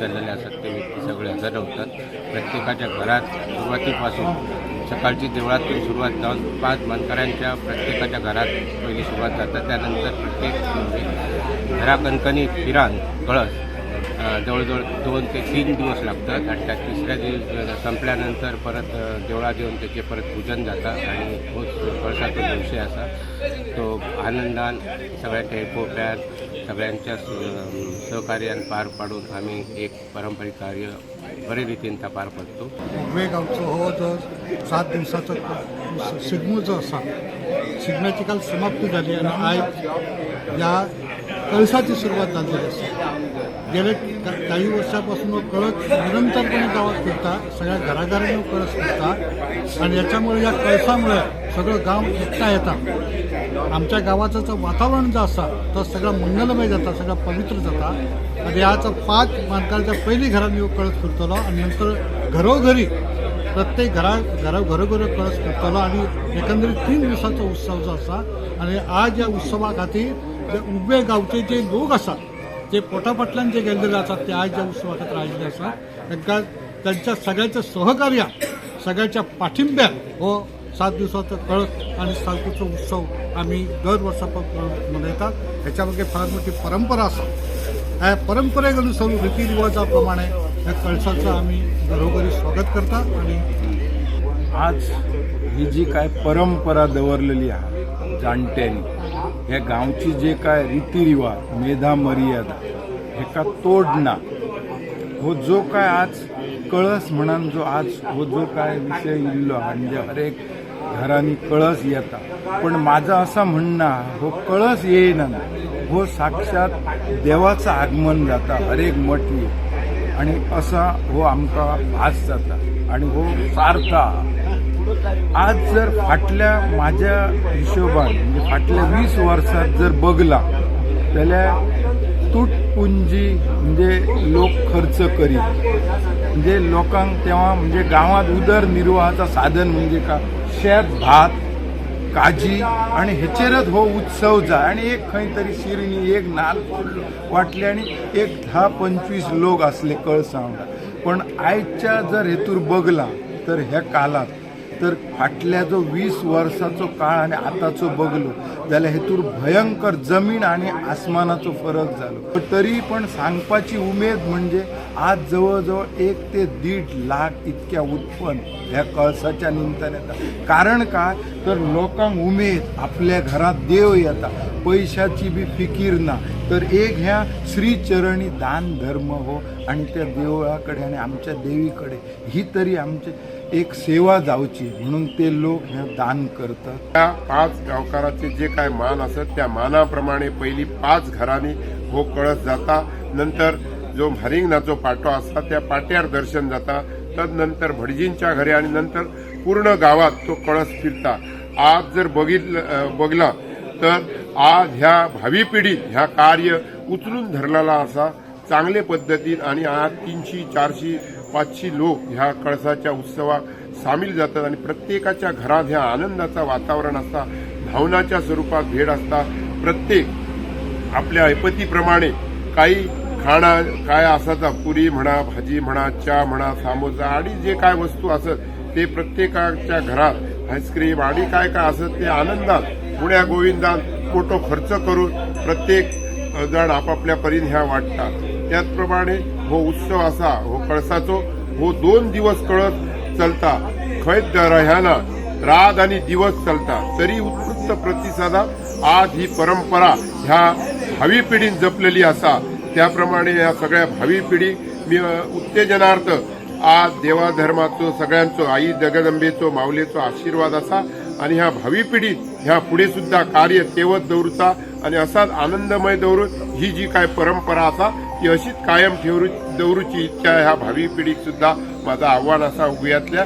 जाल्लेले आसात ते व्यक्ती सगळे हजर रावतात. प्रत्येकाच्या घरात सुरवातीपासून सकाळची देवळातून सुरवात जावन पांच मानकऱ्यांच्या प्रत्येकाच्या घरात पहिली सुरवात जाता. त्यानंतर प्रत्येक म्हणजे घराकणकणी फिरान कळस जवळजवळ 2 ते 3 दिवस लागतात आणि त्या तिसऱ्या दिवस संपल्यानंतर परत देवळात येऊन त्याचे परत पूजन जाता आणि हो कळसाचो जो विषय आसा तो आनंदान सगळ्यांच्या एकोप्यान सगळ्यांच्या सहकार्यान पार पाडून आम्ही एक पारंपरिक कार्य बरे रितीन ता पार पडतो. उगवे गावचो हो जो 7 दिवसाचो शिगमो जो आसा, शिगम्याची काल समाप्ती झाली आणि आज या कळसाची सुरुवात झालेली आसा. गेले काही वर्षापासून हो कळस निरंतरपणे गावात फिरता, सगळ्या घराघरांनी हो कळस फिरता आणि याच्यामुळे, या कळसामुळे सगळं गाव एकटा येता. आमच्या गावाचं जो वातावरण जे आसा तो सगळं मंगलमय जाता, सगळं पवित्र जाता. आणि ह्याच पाच मानकांच्या पहिली घरांनी हो कळस फिरतलो आणि नंतर घरोघरी प्रत्येक घरा घरा घरोघरी कळस फिरतलो आणि एकंदरीत 3 दिवसाचो उत्सव जो आसा आणि आज या उत्सवा खातीर जे उगवे गावचे जे लोक आसात, ते पोटाफाटल्यान जे गेल्लेले आसात, ते आज ज्या उत्सवा खातीर आयिल्ले आसा. तांकां तांच्या सगळ्यांच्या सहकार्यान, सगळ्यांच्या पाठिंब्यान हो 7 दिवसाचो कळस आणि सालकुचो उत्सव आम्ही दर वर्सा मनयतात. ह्याच्या मागे फार मोठी परंपरा आसा. ह्या परंपरेक अनुसरून, रीतिरिवाजाप्रमाणे ह्या कळसाचं आम्ही घरोघरी स्वागत करतात आणि आज ही जी काय परंपरा दवरलेली आहा जाणट्यांनी, ह्या गांवची जे काय रितीरिवाज, मेधा मर्यादा हेका तोड ना. हो जो काय आज कळस म्हणान जो आज हो जो काय विषय इल्लो आहा, म्हणजे हर एक घरांनी कळस येता, पण माझं असं म्हणणं आहा, हो कळस येयना, हो साक्षात देवाचं आगमन जाता हर एक मठये आणि असा हो आमकां भास जाता आणि हो सार्थ आहा. आज जर फाटल्या माझ्या हिशोबान, म्हणजे फाटल्या 20 वर्सात जर बघला जाल्यार तुटपुंजी म्हणजे लोक खर्च करीत, म्हणजे लोकांक तेव्हा म्हणजे गांवांत उदरनिर्वाहाचा साधन म्हणजे का शेत, भात, काजी आणि हेचेरच हो उत्सव जाय आणि एक खंय तरी शिरणी एक नाल फोडलो वाटले आणि एक 10-25 लोक असले कळसा वांगडा. पण आयच्या जर हेतूर बघला तर ह्या कालात तर फाटल्या जो 20 वर्साचो काळ आणि आताचो बघलो जाल्यार हेतूर भयंकर जमीन आणि आसमानाचो फरक जालो. पण तरी पण सांगपाची उमेद म्हणजे आज जवळ जवळ 1 ते 1.5 लाख इतक्या उत्पन्न ह्या कळसाच्या निमतान येता. कारण काय तर लोकांक उमेद, आपल्या घरात देव येता, पैशाची बी फिकीर ना. तर एक ह्या श्रीचरणी दान धर्म हो आणि त्या देवळा कडेन आणि आमच्या देवी कडेन ही तरी आमची एक सेवा जावची म्हणून ते लोक ह्या दान करतात. त्या पाच गांवकाराचे जे काय मान आसत त्या मानाप्रमाणे पहिली पाच घरांनी हो कळस जाता. नंतर जो म्हारिंगनाचो पाटो आसा त्या पाट्यार दर्शन जाता. तदनंतर भटजींच्या घरी आणि नंतर पूर्ण गावात तो कळस फिरता. आज जर बघितलं बघला तर आज ह्या भावी पिढीत ह्या कार्य उचलून धरलेला आसा चांगले पद्दतीन आणि आज 300, 400, 500 लोक ह्या कळसाच्या उत्सवाक सामील जातात आणि प्रत्येकाच्या घरात ह्या आनंदाचा वातावरण असता. भावनाच्या स्वरूपात भेट असता. प्रत्येक आपल्या ऐपतीप्रमाणे काही खाणा काय असाचा, पुरी म्हणा, भाजी म्हणा, चा म्हणा, सामोसा आणि जे काय वस्तू असत ते प्रत्येकाच्या घरात, आईस्क्रीम आणि काय काय असत ते आनंदात गुण्या गोविंदात मोठो खर्च करून प्रत्येक जण आपापल्या परीन ह्या वाटतात. त्याचप्रमाणे हो उत्सव असा हो कळसाचो हो 2 दिवस कळस चलता. खंयच ह्याना रात आणि दिवस चलता तरी उत्कृष्ट प्रतिसादात आज ही परंपरा ह्या भावी पिढीन जपलेली आसा. त्याप्रमाणे ह्या सगळ्या भावी पिढी मी उत्तेजनार्थ आज देवाधर्माचो, सगळ्यांचो, आई जगदंबेचो, माऊलेचो आशीर्वाद असा आणि ह्या भावी पिढीत ह्या पुढे सुद्धा कार्य तेवत दवरूचा आणि असाच आनंदमय दवरून ही जी काय परंपरा असा ती अशीच कायम ठेवू दवरूची इच्छा ह्या भावी पिढीक सुद्धा माझं आव्हान असा उगयातल्या.